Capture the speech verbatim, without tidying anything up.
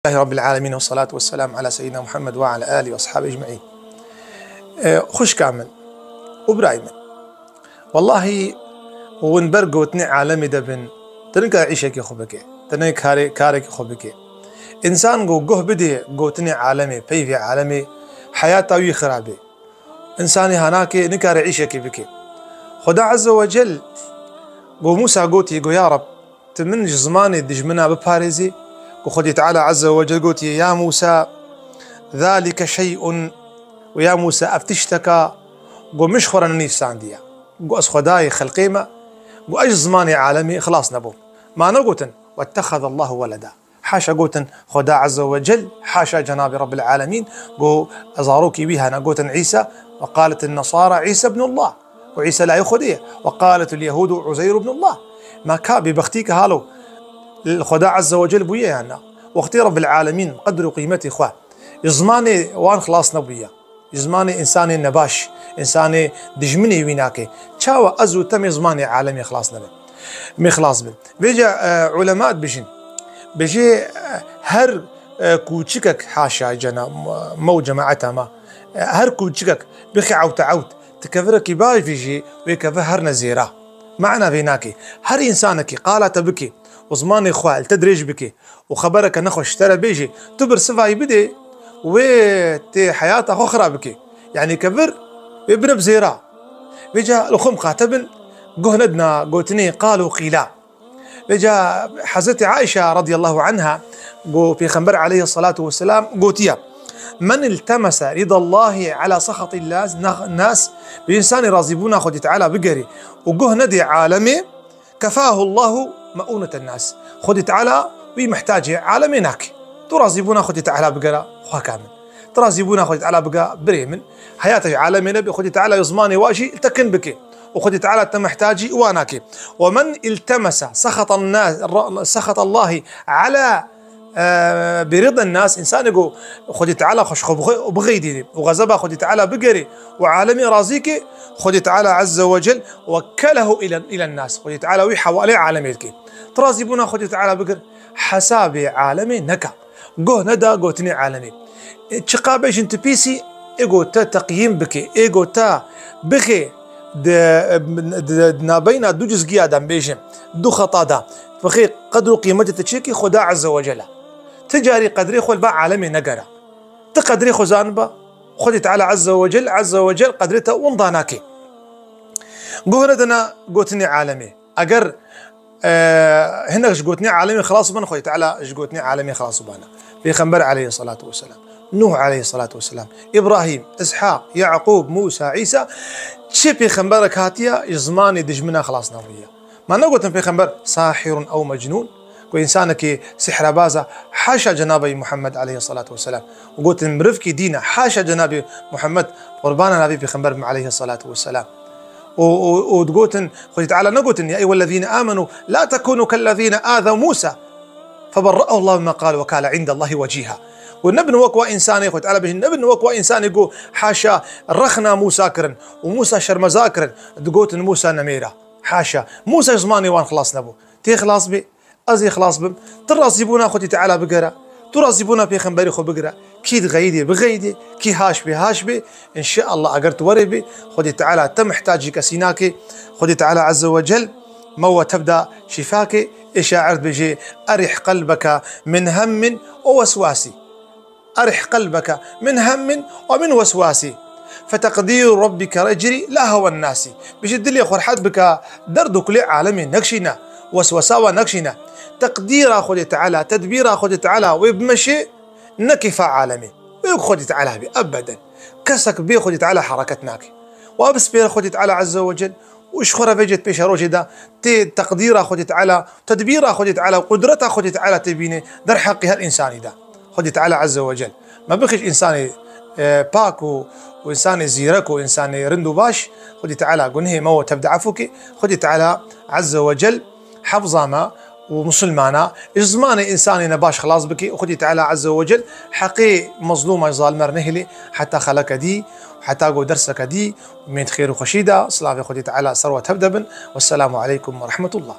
Elhamdülillahî Rabbil alemin ve salatu ve selamu ala seyyidina Muhammed ve ala alihi ve ashabihi ecmaîn. E, xwişka min û birayê min, wellahî hûn ber gotinê alemê de bin, tu nikare îşekê xwe bike, tu nikare karekê xwe bike. Însan ku guh bidê gotinê alemê, peyvê alemê, heyata wî xirabe. Însanê hanakê nikare îşekê bike. Xuda Azze ve Cel go Mûsa gotî, go, ya Reb, tu min ji zimanê dijmina biparêzî, ku Xwedî Teala Azze ve Cel gotiye, ya Mûsa, zalike şey'un, û ya Mûsa, ev tişteka, ku min ji xwe re nenivîsandiye. Ku ez Xwedayê xelqê me, ku ez ji zimanê alemê xilas nebûm. Ma negotin, wettexezallahu weleda. Haşa gotin Xweda Azze ve Cel, haşa Cenabê Rabbil Alemîn, ku zarokî wî hene, gotin Îsa, ve qalet nasara Îsa ibnullah. Û Îsa layê Xwedê ye. Ve qaletul Yehûdu Uzeyr ibnullah. Ma ka bêbextî ke halo li Xweda Azze ve Cel bûye yan na? Wextê Rabbil Alemîn qedr û qîmetê xwe ji zimanê wan xilas nebûye. Ji zimanê însanê nebaş, însanê dijminê wî nake. Çawa ez û te mê zimanê alemê xilas nebe? Mê xilas bin. Vêca, e, ulema dibêjin. Bêjê, e, her, e, kûçikek haşa cena, me û cemaeta me. E, her kûçikek bixe ewte ewt. Ti kevirekî baş vî jî, wê kevir her ne zêra. Mana vê nake. Her însanekî qala te bike û zimanê xwe li te dirêj bike û xebereke nexweş ji te re bêje, tu birsivayî bidê, wê tê heyata xwe xira bike. Yanî kevir wê bine bi zêra. Vêca li xwe miqate bin, guh nedina gotinê qal û qîla. Vêca Hezretî Aîşa radiyallahu anha got, Pêxember aleyhissalatu vesselam gotiye, "Men iltemese ridallahi ala saxatillah nas", bi însanê razîbûna Xwedî Teala bigerê û guh nedê alemê, "kefahu Allahu meûneten nas." Xwedî Teala wî mihtacê alemê nake. Tu razîbûna Xwedî Teala bigera, xweka min. Tu razîbûna Xwedî Teala bige, birê min. Heyata ji alemê nebe, Xwedî Teala zimanê wa jî li te kin bike. Û Xwedî Teala te mihtacî wa nake. "Ve men iltemese sexatan nas, ra-, sexatallahi ala, e, bi ridan nas", însanê ku Xwedî Teala xweş xwe bixwe-, bixeydînê û xezeba Xwedî Teala bigerê û alemê razî ke, Xwedî Teala Azze ve Cel wekkelehu île, îlen nas. Xwedî Teala wî hewalê alemê dike. Tu razîbûna Xwedî Teala bigir, hesabê alemê neke. Guh neda gotinê alemê. E, çiqa bêjin tu pîsî, ê go te teqyîm bike, ê go te bixê di, di, di nabeyna du cizgiya de, em bêjin, du xeta de, bixê qedr û qîmetê te çêkî Xuda Azze ve Celle. Ti carî qedrê xwe li ba alemê negera. Ti qedrê xwe zaniba, Xwedî Teala Azze ve Celle, Azze ve Celle qedrê te winda nake. Guh nedina gotinê alemê. Eger, e, hinek ji gotinê alemê xilas bibin, Xwedî Teala ji gotinê alemê xilas bibana. Pêxember aleyhissalatu vesselam, Nuh aleyhissalatu vesselam, Îbrahîm, Îshaq, Yaqûb, Mûsa, Îsa, çi pêxemberek hatiye ji zimanê dijmina xilas nebûye. Ma negotin pêxember sahirun ew mecnûn, ku însanekî sihrebaza, haşa cenabê Muhammed aleyhissalatu vesselam. Û gotin mirivkî dîn e, haşa cenabê Muhammed, qurbana navê pêxember bim aleyhissalatu vesselam. Û, û, û digotin, Xwedî Teala negotin, "Ya eyyuhellezîne âmenû, la tekûnû kellezîne âzew Mûsa, feberre'ehullahu mimma qal ve kâne indallahi vecîha." Û nebin wek wa însanê, Xwedî Teala bêjin, nebin wek wa însanê ku haşa rexna Mûsa kirin û Mûsa şermeza kirin, digotin Mûsa nemêra. Haşa. Mûsa ji zimanê wan xilas nebû. Tê xilas bê, ez ê xilas bim. Tu razîbûna Xwedî Teala bigere. Tu razîbûna pêxemberê xwe bigire. Kî dixeyidê, bixeyidê. Kî haş bê, haş bê. Înşeallah, eger tu werê bê, Xwedî Teala te mihtacî kesî nake. Xwedî Teala Azze ve Cel me we tevda şîfake. Ê şair dibêje, "Erih qelbeke min hemmin o weswasî." Erih qelbeke min hemmin ve min weswasî. Feteqdîru Rabbike yecrî la hewen nasî. Bêje dilê xwe rehet bike, derd û kulê alemê nekişîne, weswesa we nekişîne. Teqdîra Xwedê Teala, tedbîra Xwedê Teala wê bimeşê, ne kêfa alemê. Wê wek Xwedê Teala bê, ebeden. Kesek bê Xwedê Teala hereket nake. Wa bispêre Xwedê Teala Azze ve Cel û ji xwe re vêcet pêşerojê de tê teqdîra Xwedê Teala, tedbîra Xwedê Teala, qudreta Xwedê Teala tê bîne derheqê her însanî de. Xwedê Teala Azze ve Cel me bixîş însanê, e, pak û, û însanê zîrek û însanê rind û baş. Xwedê Teala gunehê me û tevde efû ke. Xwedê Teala Azze ve Cel hefza me û misilmana ji zimanê însanê nebaş xilas bike. Xwedê Teala Azze ve Cel heqê mezlûma ji zalime re nehêlê heta xeleke dî, heta go derseke dî. Umêd xêr û xweşî de, silavê Xwedê Teala ser we tev de bin. Wesselamu aleykum ve rahmetullah.